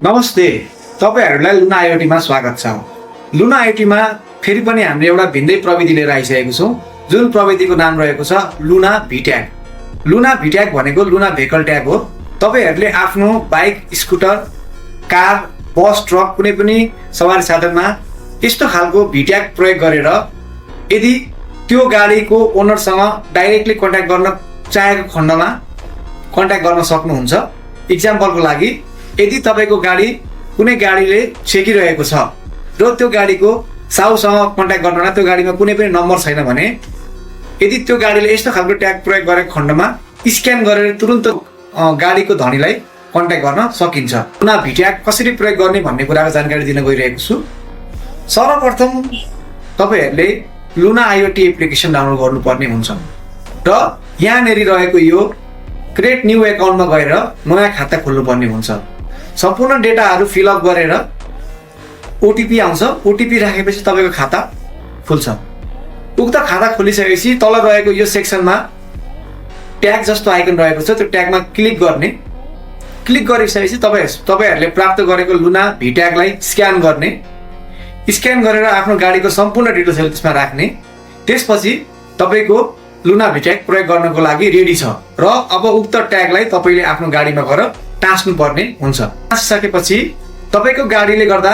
नमस्ते, तपाईहरुलाई लुना आईओटीमा स्वागत छ। लुना आईओटीमा फेरि पनि हामीले एउटा भिन्दै प्रविधि लिएर आइसकेको छौं, जुन प्रविधिको नाम रहेको छ लुना भिट्याग। लुना भिट्याग भनेको लुना भेहिकल ट्याग हो। तपाईहरुले आफ्नो बाइक, स्कुटर, कार, बस, ट्रक कुनै पनि सवारी साधनमा यस्तो खालको भिट्याग प्रयोग गरेर यदि त्यो गाडीको ओनरसँग डाइरेक्टली कन्ट्याक्ट गर्न चाहेको खण्डमा कन्ट्याक्ट गर्न सक्नुहुन्छ। इक्जाम्पलको लागि, यदि तपाईको गाडी कुनै गाडीले छेकिरहेको छ र त्यो गाडीको साउसँग कन्ट्याक्ट गर्नलाई त्यो गाडीमा कुनै पनि नम्बर छैन भने यदि त्यो गाडीले यस्तो खालको ट्याग प्रयोग गरेको खण्डमा स्क्यान गरेर तुरुन्त गाडीको धनीलाई कन्ट्याक्ट गर्न सकिन्छ। लुना भिट्याग कसरी प्रयोग गर्ने भन्ने कुराको जानकारी दिन गइरहेको छु। सर्वप्रथम तपाईहरुले लुना आईओटी एप्लिकेसन डाउनलोड गर्नुपर्ने हुन्छ र यहाँनेरि रहेको यो क्रिएट न्यू एकाउन्टमा गएर नयाँ खाता खोल्नुपर्ने हुन्छ। सम्पूर्ण डेटाहरू फिलअप गरेर ओटिपी आउँछ। ओटिपी राखेपछि तपाईको खाता खुल्छ। उक्त खाता खोलिसकेपछि तल रहेको यो सेक्सनमा ट्याग जस्तो आइकन रहेको छ, त्यो ट्यागमा क्लिक गर्ने। क्लिक गरिसकेपछि तपाईहरुले प्राप्त गरेको लुना भिट्यागलाई स्क्यान गर्ने। स्क्यान गरेर आफ्नो गाडीको सम्पूर्ण डिटेल्सहरू त्यसमा राख्ने। त्यसपछि तपाईको लुना भिट्याग प्रयोग गर्नको लागि रेडी छ र अब उक्त ट्यागलाई तपाईले आफ्नो गाडीमा गएर टाँस्नु पर्ने हुन्छ। टाँसिसकेपछि तपाईको गाडीले गर्दा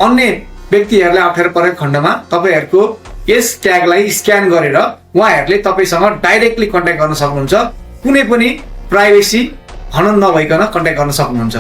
अन्य व्यक्तिहरूलाई अप्ठ्यारो परेको खण्डमा तपाईहरुको यस ट्यागलाई स्क्यान गरेर उहाँहरूले तपाईसँग डाइरेक्टली कन्ट्याक्ट गर्न सक्नुहुन्छ। कुनै पनि प्राइभेसी हनन नभइकन कन्ट्याक्ट गर्न सक्नुहुन्छ।